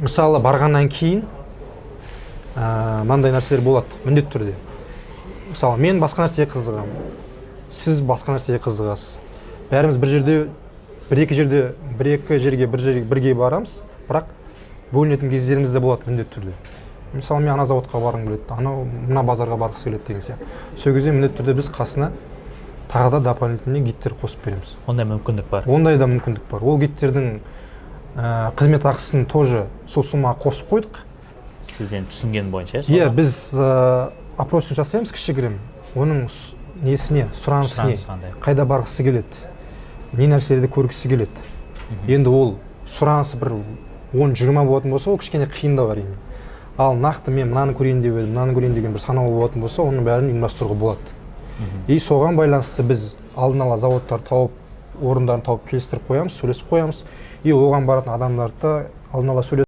Мысалы, барғаннан кейін мынандай нәрселер болады міндетті түрде. Мысалы, мен басқа нәрсеге қызығамын, сіз басқа нәрсеге қызығасыз. Бәріміз бір жерде, бір екі жерде, бір екі жерге, бір жерге бірге барамыз, бірақ бөлінетін кездеріміз де болады міндетті түрде. Мысалы, мен ана заводқа барғым келеді, анау мына базарға барғысы келеді деген сияқты. Сол кезде міндетті түрде біз қасына тағы да дополнительный гидтер қосып береміз. Ондай мүмкіндік бар? Ондай да мүмкіндік бар. Ол гидтердің қызмет ақысын тоже сол суммаға қосып қойдық. Сізден түсінген бойынша, иә? Иә. Соны? Біз опросник жасаймыз кішігірім, оның несіне, сұранысы не, Сұранысы қандай? қайда барғысы келеді, не нәрселерді көргісі келеді. Енді ол сұранысы бір 10-20 болатын болса, ол кішкене қиындау, әрине. Ал нақты мен мынаны көрейін деп едім, мынаны көрейін деген бір санаулы болатын болса, оның бәрін ұйымдастыруға болады. И соған байланысты біз алдын ала заводтар тауып, орындарын тауып, келістіріп қоямыз, сөйлесіп қоямыз. И оған баратын адамдарды да алдын ала сөйлесіп